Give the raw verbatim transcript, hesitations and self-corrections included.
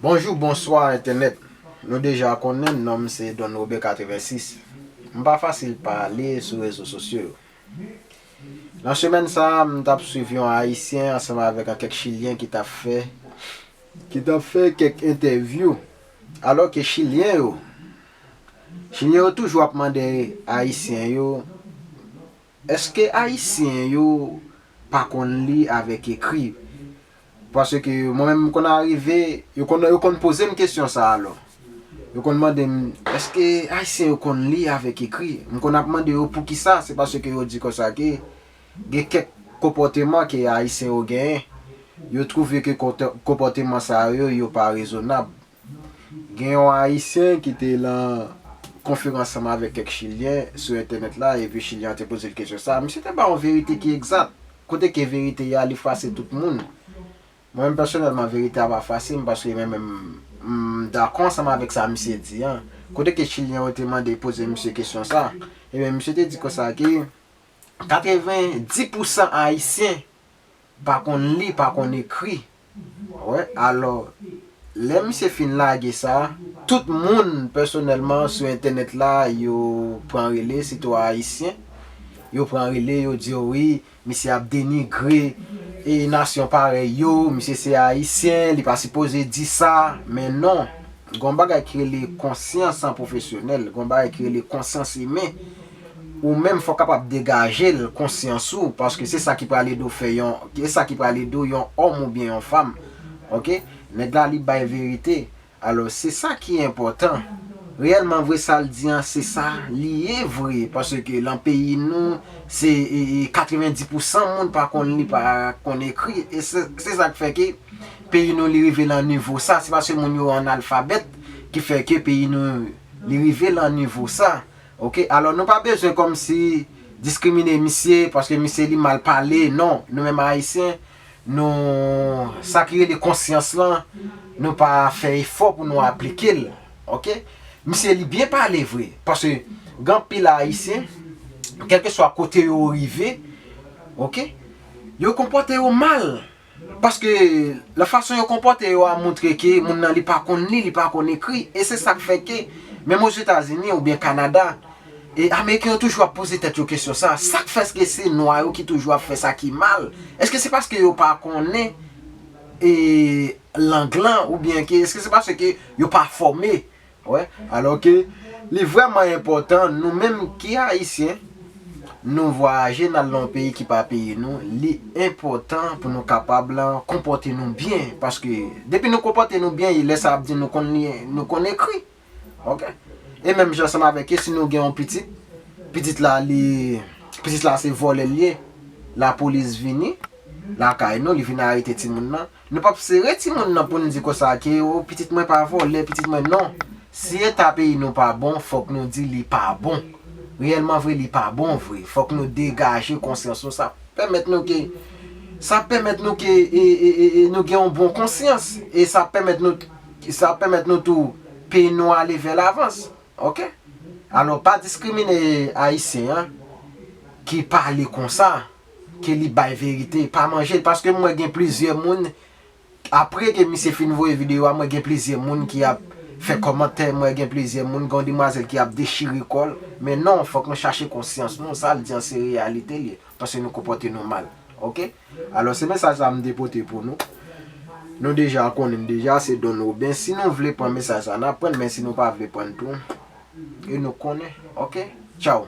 Bonjou, bonswa entènèt. Nou deja konnen non m se Don Robert katrevensis. M pa fasil pale sou rezo sosyo yo. Nan semèn sa a, m t ap swiv yon Ayisyen ansanm avèk yon kèk Chilyen ki t ap fè, ki t ap fè kèk entèvyou. Alò ke Chilyen yo, Chilyen yo toujou ap mande Ayisyen yo, èske Ayisyen yo pa konn li avèk ekri? Paske mwen menm, m konn arive, yo konn, yo konn poze m kesyon sa a alò. Yo konn mande m, èske Ayisyen yo konn li avèk ekri? M konn ap mande yo poukisa, se paske yo di konsa ke gen kèk konpòteman ke Ayisyen yo genyen. Yo twouve ke konte-, konpòteman sa yo, yo pa rezonab. Gen yon Ayisyen ki te lan konferans ansanm avèk kèk Chilyen sou entènèt la, epi Chilyen an te poze l kesyon sa a. Misye te ba yon verite ki egzat. Kote ke verite a, li frase tout moun. Mwen menm pèsonèlman, verite a pa frase m, paske mwen menm, m dakò ansanm avèk sa misye di an. Kote ke Chilyen yo te mande poze misye kesyon sa, ebyen, misye te di konsa ke katrevenndis pousan Ayisyen pa konn li, pa konn ekri. Wè, alò, lè misye fin lage sa, tout moun, pèsonèlman, sou entènèt la, yo pran rele, sitou Ayisyen, yo pran rele, yo di, "O wi, misye ap denigre e nasyon parèy yo, misye se Ayisyen, li pa sipoze di sa." Men non, gen yon bagay ki rele konsyans an pwofesyonèl, gen yon bagay ki rele konsyans imen. Ou menm, fò w kapab degaje l, konsyans ou, paske se sa ki pral ede w fè yon, se sa ki pral ede w yon òm oubyen yon fanm. Oke? Nèg la, li bay verite. Alò, se sa ki enpòtan. Reyèlman vre, sa l di an, se sa li ye vre. Paske lan peyi nou, se, e, e, katrevenndis pousan moun pa konn li, pa konn ekri. E se, se sa k fè ke peyi nou, li rive lan nivo sa. Se paske moun yo analfabèt ki fè ke peyi nou, li rive lan nivo sa. Oke, alò nou pa bezwen kòmsi diskrimine misye, paske misye li mal pale. Non, nou menm Ayisyen, nou, sa ki rele konsyans lan, nou pa fè efò pou nou aplike l. Oke? Misye li byen pale vre, paske gen anpil Ayisyen, kèlkeswa kote yo rive, oke, yo konpòte yo mal. Paske la fason yo konpòte yo a montre ke moun nan li pa konn li, li pa konn ekri. E se sa k fè ke, menm Ozetazini oubyen Kanada, e Ameriken yo toujou ap poze tèt yo kesyon sa. Sa k fè ke se nwa yo ki toujou ap fè sa ki mal? Èske se paske yo pa konnen, e, lang lan, oubyen ke, èske se paske yo pa fòme? Wè, alò ke li vrèman enpòtan, nou menm ki Ayisyen, nou vwayaje, n al nan yon peyi ki pa peyi nou, li enpòtan pou nou kapab konpòte nou byen. Paske depi nou konpòte nou byen, e lè sa ap di nou konn li, nou konn ekri. Oke? E menm jan ansanm avèk yo, si nou gen yon pitit, pitit la, li, pitit la se vòlè l ye, lapolis vini lakay nou, li vin arete timoun nan. Nou p ap sere timoun nan pou n di konsa ke, "O, pitit mwen pa vòlè, pitit mwen," non. Si eta peyi nou pa bon, fòk nou di li pa bon. Reyèlman vre, li pa bon vre. Fòk nou degaje konsyans nou. Sa pèmèt nou ke, sa pèmèt nou ke, e, e, e, e, nou gen yon bon konsyans. E sa pèmèt nou, sa pèmèt nou tou, peyi nou ale vè lavans. Oke? Alò, pa diskrimine Ayisyen an ki pale konsa, ke li bay verite, pa manje l, paske m wè gen plizyè moun, apre ke misye fin voye videyo a, mwen gen plizyè moun ki ap fè kòmantè, mwen gen plizyè moun, gen yon demwazèl ki ap dechire kò l, men non, fòk nou chache konsyans nou, sa l di an se reyalite l ye, paske nou konpòte nou mal, oke? Alò, se mesaj sa m te pote pou nou. Nou deja konnen m deja, se Don Robert. Si nou vle pran mesaj sa, n ap pran l, men si nou pa vle pran l tou, e nou konnen, oke? Tchaw.